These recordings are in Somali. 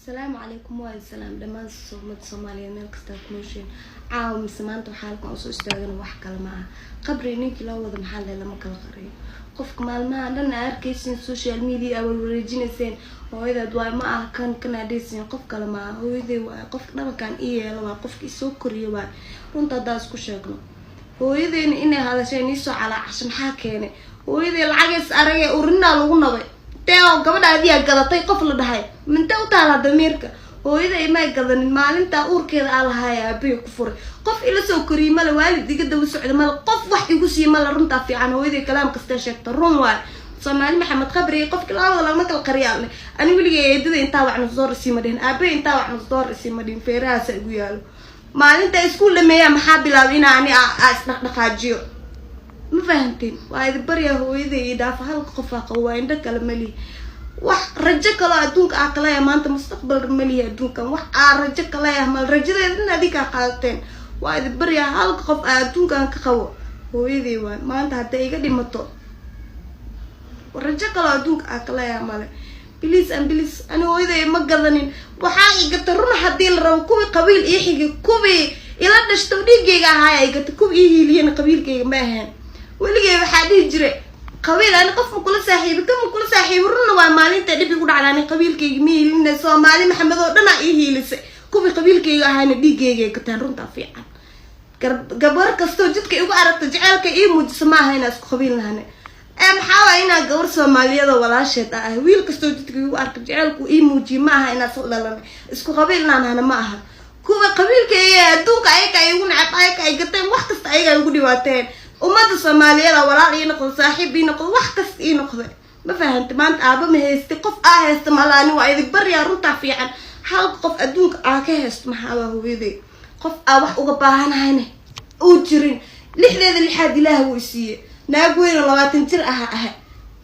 Asalaamu calaykum. Waa salaam dhammaan ummada Soomaaliyeed meel kastaa ku nooshiin. Caawa mise maanta waxaa halkan usoo istaagana wax kale ma aha. Qabri ninkii loo wado maxaa le lama kala qariyo. Qofka maalmaha dhan aa arkaysiin social media aa warwareejinayseen, hooyadaad waay, ma aha kan kan adhaysiin, qof kale ma aha, hooyaday waay. Qofka dhabankan i yeelo waay, qofka isoo koriyo waay. Runta haddaa isku sheegno, hooyadeyna inay hadasheen iisoo calaacasho maxaa keenay? Hooyaday lacagays aragee urinaa lagu nabay tee oo gabadha adiyaa gadatay qof la dhahay mintee u taalaa damiirka? Hooyada imay gadanin. Maalintaa uurkeeda aa lahaaya aabahey ku furay. Qof ila soo koriyey male, waalid iga daba socda male, qof wax igu siiye male. Runtaa fiican, hooyaday kalaam kastee sheegta run waay. Soomaali Maxamed, qabriga qofka labada lama kala qariyaalne. Ani weligay eedada intaa wax nus door isii ma dhihin, aabahey intaa wax nus door isii ma dhihin. Feerahaasa igu yaalo. Maalinta iskuul dhameeyaa maxaa bilaabay inaa ani aa isdhaqdhaqaajiyo? Ma fahanteen? Waa idi baryaa, hooyaday iyo dhaafa. Halka qofaa qabo waa, indho kale malihi, wax rajo kaloo adduunka aa kaleeya maanta mustaqbal malihi. Adduunkan wax aa rajo kaleeya mal, rajadeeda dhan adinkaa qaadateen. Waa idi baryaa, halka qof aa adduunkan ka qabo hooyaday waay. Maanta hadday iga dhimato, rajo kaloo adduunka aa kaleeya male. Please and please, ani hooyaday ma gadanin. Waxaa igata run haddii la rabo kuwii qabiil ii xigay, kuwii ila dhashto dhiigayga ahaaya igata, kuwii ii hiiliyana qabiilkayga ma ahayn. Weligay waxaa dhihi jiray, qabiil ani qof ma kula saaxiibi, kama kula saaxiibi. Runna waa, maalinta dhib igu dhacda ani qabiilkayga ma hiilina. Soomaali Maxamed oo dhanaa ii hiilisay, kuwii qabiilkayga ahaana dhiigayga gataan. Runtaa fiican, gabar kastoo jidka igu aragta jaceylka ii muujiso ma aha inaa isku qabiil nahane. Ee maxaa waaya inaa gabar Soomaaliyada walaasheed ah ahay. Wiil kastoo jidka igu arka jaceylku ii muujiye ma aha inaa isla dhalanay, isku qabiil inaan nahana ma aha. Kuwa qabiilkayga adduunka ayaga ay igu nacab, ayaga ay gateen, wax kasta ayaga ay igu dhibaateen. Ummadda Soomaaliyeed walaal ii noqdo, saaxiib ii noqdo, wax kasta ii noqday. Ma fahanta? Maanta aaba ma haystay, qof aa haysta malaani. Waa idin baryaa, runtaa fiican, halka qof adduunka aa ka haysto maxaa waa hooyaday. Qof aa wax uga baahanahayne uu jirin. Lixdeeda lixaad Ilaah wuu isiiye. Naag weyn oo 20 jir aha ahay,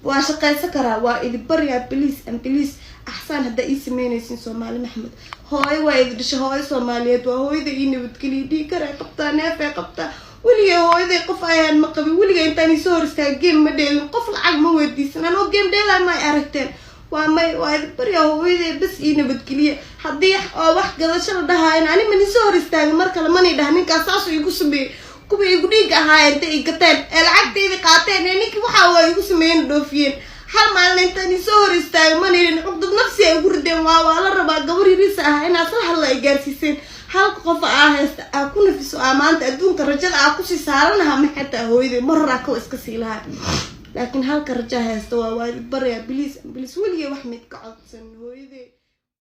waa shaqaysan karaa. Waa idin baryaa, please and please, axsaan haddaa ii sameynaysin. Soomaali Maxamed, hooyo waa idi dhashay, hooyo Soomaaliyeed waa hooyada. Ii nabadgeliya. Dhiig karay qabtaa, neefay qabtaa. Weligay hooyaday qof ayaan ma qabin. Weligay intaan isoo hor istaaga game ma dheelin, qof lacag ma weydiisan. Anoo game dheelaa ma ay aragteen? Waa may. Waa idin baryaa, hooyaday bas ii nabadgeliya. Haddii oo wax gadasho la dhahaayan, ani man isoo hor istaagin mar kale, manay dhaha ninkaas saasuu igu sameeyey. Kuwii igu dhiigga ahaayeen intay i gateen ee lacagteydii qaateen ee ninkii waxa waa igu sameeyeen dhoofiyeen, hal maalin intaan isoo hor istaagay manaynin. Cuqdad nafsi ay ugu rideen. Waa la rabaa gabar yariisa ah inaad sla hadla ay gaarsiiseen. Halka qof aa haysta aa ku nafiso, aa maanta adduunka rajada aa kusii saaranaha ma xataa hooyaday mar hor aa kawa iska sii lahaa, laakiin halka raja haysta waa. Waa baryaa, please, please. Weligay wax mid ka codsan hooyaday.